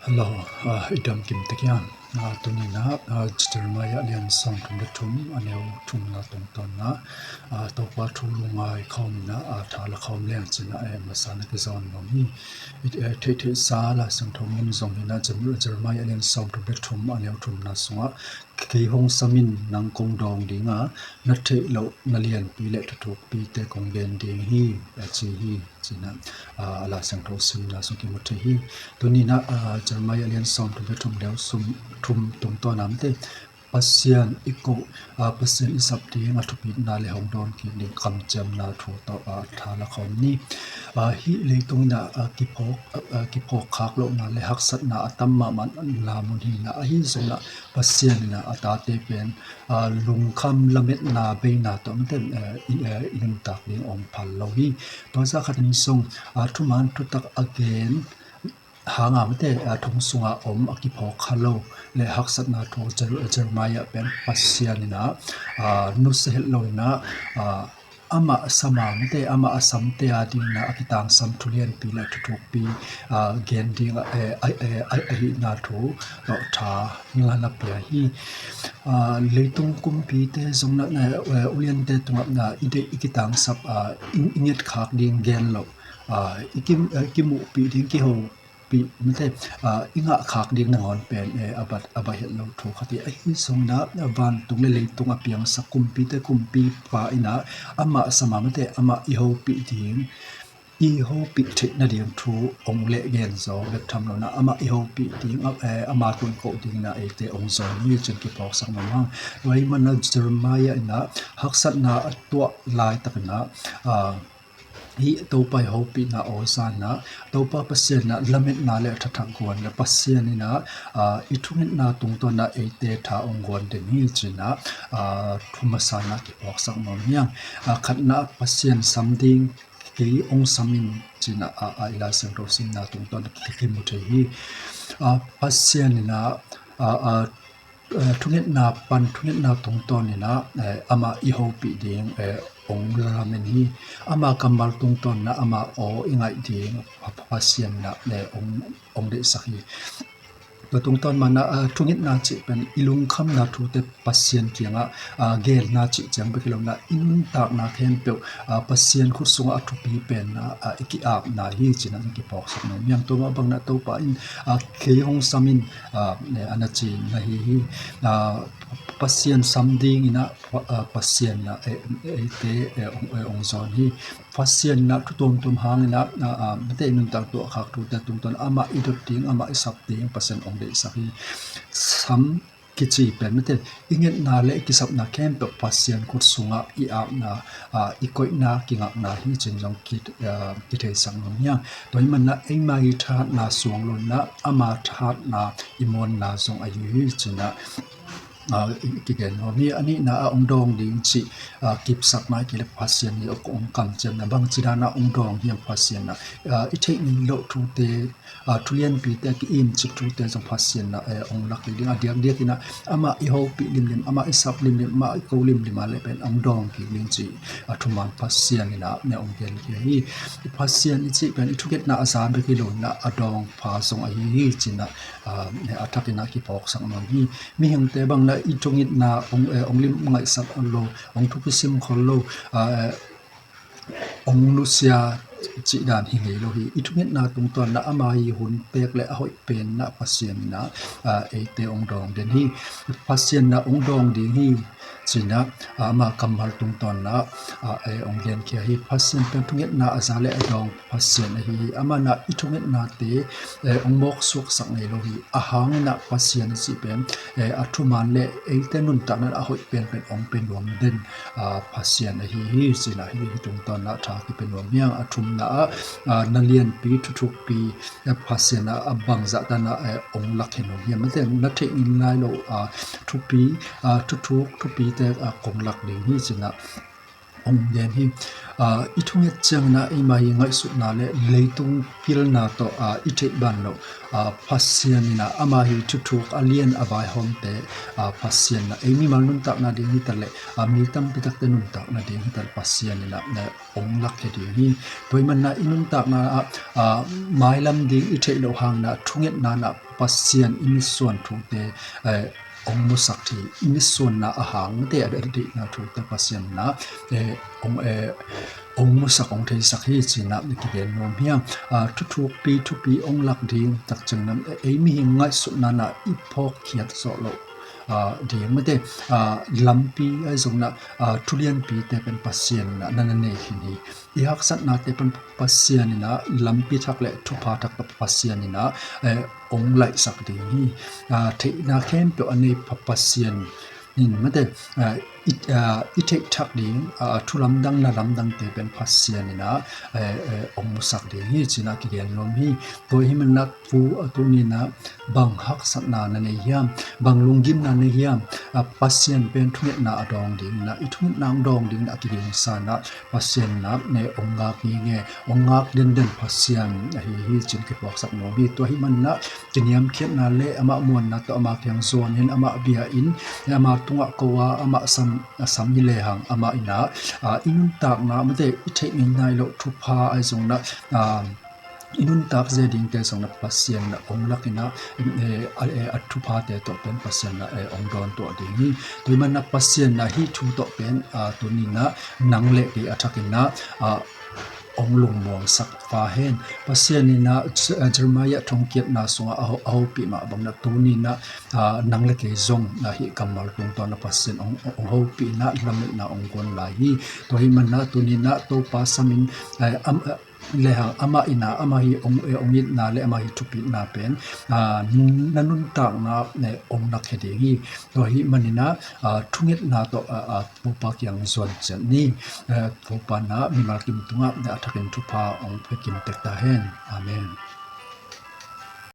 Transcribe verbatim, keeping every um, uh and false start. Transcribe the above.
Hello, ah, i dam kim tek hiam? Ah, tuni-in ah, ah, Jeremiah lian sawmthum le thum, a neu thumna tungtawn-in ah, ah, Topa thu lungngai khawm-in ah, ah, tha la khawm leng ci-in ah, eh, masa-in ah kizawn nuam hi. I, eh, theihtheihsa Lai Siangtho mun zong hi-in ah, Jer-, Jeremiah lian sawmthum le thum, a neu thumna sungah, "Kei hong sam in, nang kong dawng ding a, na theih loh na lianpi le thuthukpite kong gen ding hi," a ci hi. Ci-in ah, ah, a Lai Siangtho simna sung kimu thei hi. Tuni-in ah, ah, Jeremiah lian sawmthum le thum, neu sawmthum tungtawn-in ah, mate, Pasian i koh, ah, Pasian i sap ding, a thupitna le hong dawn kik ding kamciamna thu tawh, ah, tha la khawm ni. Ah, hih leitung-in ah, ah, kiphawk, ah, ah, kiphawk khak lohna le haksatna a tam mahmahna mun hi-in ah, ahi zongin ah Pasian in ah a tate pen, ah, lungkham lametna beina tawh, mate, eh, i, eh, i nuntak ding hong phal lo hi. Tua zah khatin zong, ah, thuman thutak a gen hang a, mate, ah, thong sungah om a kiphawk kha lo le haksatna thu Jer-, Jeremiah pen Pasian in ah, ah, nusia het lo-in ah, ah, amah sam a, mate, amah a samte a dingin ah a kitangsam thulianpi le thuthukpi, ah, gen ding, eh, a, eh, a, ahihna thu tawh tha na pia hi. Ah, leitung kumpite zong in ah, eh, uliante tungah in ah i deih i kitangsap, ah, i, i ngetkhak ding gen lo, ah, i ki, eh, kimuhpih ding, kihopih, mate, ah, i ngahkhak ding nangawn pen, eh, a bat, a baih het lo thu khat hi. Ahi zongin ah vantung le leitung a piangsak kumpite kumpipa in ah amah sam a, mate, amah i hopih ding, i hopih theih nading thu hong lehgen zaw bek tham lo-in ah, amah i hopih ding, a, eh, ama tungah koh dingin ah eite hong zawn hi ci-in kiphawksak nuam hang. Tua ahih manin ah Jeremiah in ah haksatna a tuah laitakin ah, ah, hih Topa i hopihna aw za-in ah, Topa Pasian in ah lametna le thathak guan le Pasian in ah, ah, i thungetna tungtawn-in ah eite tha hong guan den hi ci-in ah, ah, thu masa-in ah kiphawksak nuam hi hang. Ah, khatna, Pasian sam ding, "Kei hong sam in," ci-in ah, ah, ah, i Lai Siangtho simna tungtawn ki, kimu thei hi. Ah, Pasian in ah, ah, ah, eh, thungetna pan, thungetna tungtawn in ah, eh, amah i hopih ding, eh, hong lamen hi. Ama kammal tungtawn in ah ama aw i ngaih ding Pa, Pa, Pasian in ah, eh, hong, hong deihsak hi. Tua tungtawn manin ah, ah, thungetna cih pen i lungkhamna thute Pasian kiangah, ah, gelna cih ciang bek hi lo-in ah, i nuntakna khempeuh, ah, Pasian khut sungah a thupi pen, ah, ah, i ki-apna hi ci-in ah kiphawksak nuam hi hang. Tua mah bangin ah Topa in, ah, "Kei hong sam in," ah, eh, a na cihna hi hi. Ah, Pasian sam dingin ah, Pa, ah, Pasian in ah, eh, eite, eh, hong, eh, hong zawn hi. Pasian in ah thu tuamtuam hangin ah, ah, ah, mate, i nuntak tuahkhak thute tungtawn amah i dot ding, amah i sap ding Pasian hong deihsak hi. Sam kici pen, mate, i ngetna le i kisapna khempeuh Pasian khut sungah i apna, ah, i koihna, kingakna hi ci-in zong ki, ah, kitheisak nuam hi hang. Tua ahih manin ah eima i thahatna suang lo-in ah ama thahatna i muanna zong ahi hi ci-in ah, ah, i, kigen nuam hi. A nihna ah hong dawng ding cih, ah, kipsakna ahih kei leh Pasian in hong kamciamna, bangci dan ah hong dawng hiam Pasian in ah, ah, i theih ngei loh thute, ah, thulianpite, a ki-imcik thute zong Pasian in ah, eh, hong lak kik ding, a diakdiakin ah amah i hopih limlim, amah i sap limlim, amah i ko limlim a leh pen hong dawng kik ding cih, ah, thuman Pasian in ah ne hong genkhia hi. Pasian i cih pen i thungetna a za bek hi lo-in ah a dawngpa zong ahi hi ci-in ah, ah, ne a thakin ah kiphawksak nuam hi. Mihingte bangin ah i thungetna hong, eh, hong lim ngaihsak lo, hong thupi sim khol lo, ah, eh, hong nusia cih dan hi ngei lo hi. I thungetna tungtawn in ah ama i hun pek le a hoih pen in ah Pasian in ah, ah, eite hong dawng den hi. Pasian in ah hong dawng ding hi ci-in ah, ah, ama kammal tungtawn in ah, ah, eh, hong genkhia hi. Pasian pen thungetna a za le a dawng Pasian ahi hi. Amah in ah i thungetnate, eh, hong mawksuaksak ngei lo hi. A hang in ah Pasian i cih pen, eh, a thuman le eite nuntakna a hoih penpen hong pia nuam den, ah, Pasian ahi hi ci-in ah hih, hih tungtawn ah tha kipia nuam hi hang. A thumna ah, ah, na lianpi, thuthukpi, eh, Pasian ah a bangzah dan ah, eh, hong lak hi nuam hiam? Mate, na theih ngei nai lo, ah, thupi, ah, thuthuk, thupite, ah, kong lak ding hi ci-in ah hong gen hi. Aa, i thunget ciangin ah eima hi ngaihsutna le leitung pilna tawh, aa, i theih ban loh, aa, Pasian in ah ama hi thuthuk a lian a vaihawmte, aa, Pasian in ah ei mimal nuntakna ding hi taleh, aa, mi tampi takte nuntakna ding hi taleh Pasian in ah, aa, hong lak hi ding hi. Tua ahih manin ah i nuntakna ah, aa, mailam ding i theih loh hangin ah thungetna in ah Pasian i mitsuan thute, aa, hong musak hi. I mitsuanna a hangte a deihna thute Pasian in ah, aa, hong, aa, hong musak, hong theisak hi ci-in ah kigen nuam hi. Aa, thuthukpi, thupi hong lak ding tak ciangin ah ei mihing ngaihsutna in ah i phawkkhiat zawh loh, aa, ding mate, aa, lampi ahi zongin ah, aa, thulianpite pen Pasian in ah na na nei khin hi. I haksatnate pen Pasian in ah lampi thak le thupha thak tawh Pasian in ah, aa, hong laihsak ding hi. Aa, theihna khempeuh a nei Pa-, Pasian in mate, aa, i, aa, i theih thak ding, aa, thu lamdang na lamdangte pen Pasian in ah, aa, aa, hong musak ding hi ci-in ah kigen nuam hi. Tua ahih manin ah tu, aa, tuni in ah bang haksatna na nei hiam, bang lunggimna nei hiam, aa, Pasian pen thungetna a dawng dingin ah, i thungetna hong dawng dingin ah a kigingsa in ah Pasian in ah, ne, hong ngak ngei, hong ngak denden Pasian ahi hi ci-in kipuaksak nuam hi. Tua ahih manin ah kiniamkhiatna le amah muanna tawh ama kiang zuan in, amah bia in, ama tungah ko a, amah sam, sam hi lehang amah in ah, aa, i nuntakna mate i theih ngei nai loh thupha ahi zongin ah, aa, i nuntak ze dingte zongin ah Pasian in ah hong lak in ah, ee, a, ee, a thuphate tawh pen Pasian in ah, ee, hong dawntuah ding hi. Tua ahih manin ah Pasian in ah hih thu tawh pen, aa, tuni in ah nang le kei a thakin ah, aa, hong lungmuangsak pah hen. Pasian in ah, aa, Jeremiah thongkiatna sungah a ho-, a hopih mah bangin ah tuni in ah, aa, nang le kei zong, aa, hih kammal tungtawn ah Pasian hong, hong hopih in ah lametna hong guan lai hi. Tua ahih manin ah tuni in ah Topa samin, aa, am, aa, lehang amah in ah, amah hi hong, ee, hong itna le amah hi thupitna pen, aa, na nuntakna, ee, hong lakkhia ding hi. Tua ahih manin ah, aa, thungetna tawh, aa, aa, Topa kiang zuan ciat ni. Aa, Topa in ah mimal kim tungah, aa, a thakin thupha hong pia kim tek ta hen. Amen.